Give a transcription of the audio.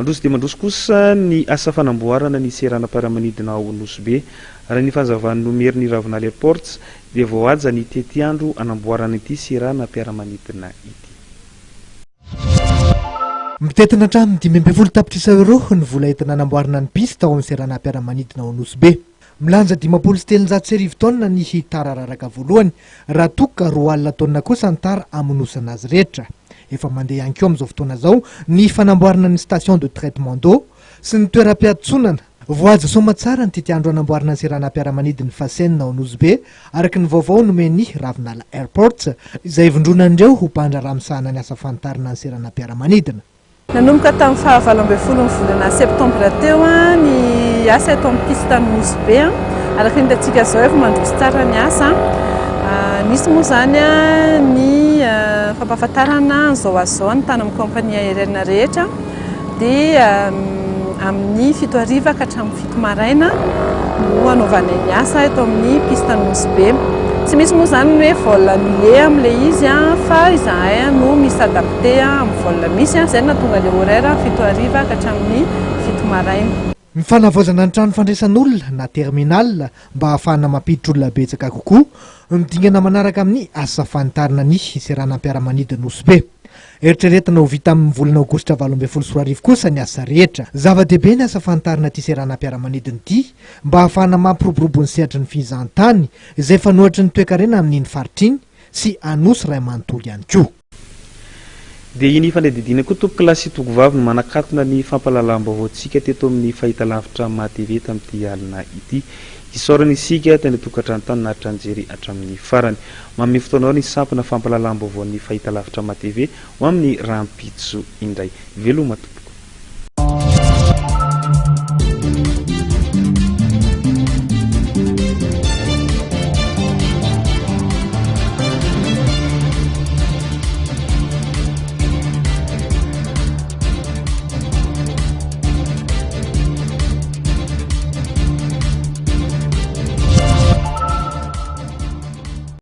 Mandroso dia mandroso kosa ny asa fanamboarana ny seranam-piaramanidina ao Nosy Be. Raha ny fanzavan'ny nomerin'ny Ravinala Airports dia voahaja ny tetiandro hanamboarana ity seranam-piaramanidina ity. Mitentina hatramin'ny 15 tapitrisa euros ny vola entina hanamboarana ny piste ao amin'ny seranam-piaramanidina ao Nosy Be. Milanja 350 taonina ny tara raraka voalohany, raha toa ka 20 taonina kosa ny tara hamonosana azy rehetra. Efa mandeha ihany koa amin'izao fotoana izao ny fanamboarana ny station de traitement d'eau sy ny toeram-piantsonana. Voahaja soamatsara ny tetiandro hanamboarana ny seranam-piaramanidin'ny Fascène ao Nosy Be, araka ny vaovao nomen'ny Ravinala Airports, izay ivondronan'ireo ho mpandraharaha misahana ny asa fanitarina ny seranam-piaramanidina. Nanomboka tamin'ny faha 18 ny volana septambra teo ny asa eto amin'ny piste Nosy Be. Araka ny hitantsika izao efa mandroso tsara ny asa. Nisy moa izany ny fampahafantarana an'izao asa izao ny tany amin'ny compagnie aérienne rehetra. Dia amin'ny 7 hariva ka hatramin'ny 7 maraina no hanaovanay ny asa eto amin'ny piste Nosy Be. Tsy misy moa izany ny hoe vol annulé amin'ilay izy fa izahay no mi-s'adapter amin'ny vol misy. Izay no nahatonga ilay horaire 7 hariva ka hatramin'ny 7 maraina. Ny fanavaozana ny trano fandraisan'olona na terminal mba hahafahana mampiditra olona betsaka kokoa no dingana manaraka amin'ny asa fanitarina ny seranam-piaramanidina Nosy Be. Eritreretina ho vita amin'ny volana aogositra 2018 kosa ny asa rehetra. Zava-dehibe ny asa fanitarina ity seranam-piaramanidina ity mba hahafahana mampiroborobo ny sehatry ny fizahantany izay fanohatry ny toekarena amin'iny faritra iny sy Anosy iray manontolo ihany koa. Dia iny fanadihadiana koa tompokolahy sy tokovavy no manakatona ny fampahalalam-baovaontsika teto amin'ny fahitalavitra MATV tamin'ity alina ity. Isaorana isika tany an-tokantrano tany naharitra nijery hatramin'ny farany. Manome fotoana ao ny sampona fampahalalam-baovaon'ny fahitalavitra MATV ho amin'ny rahampitso indray. Veloma tompoko.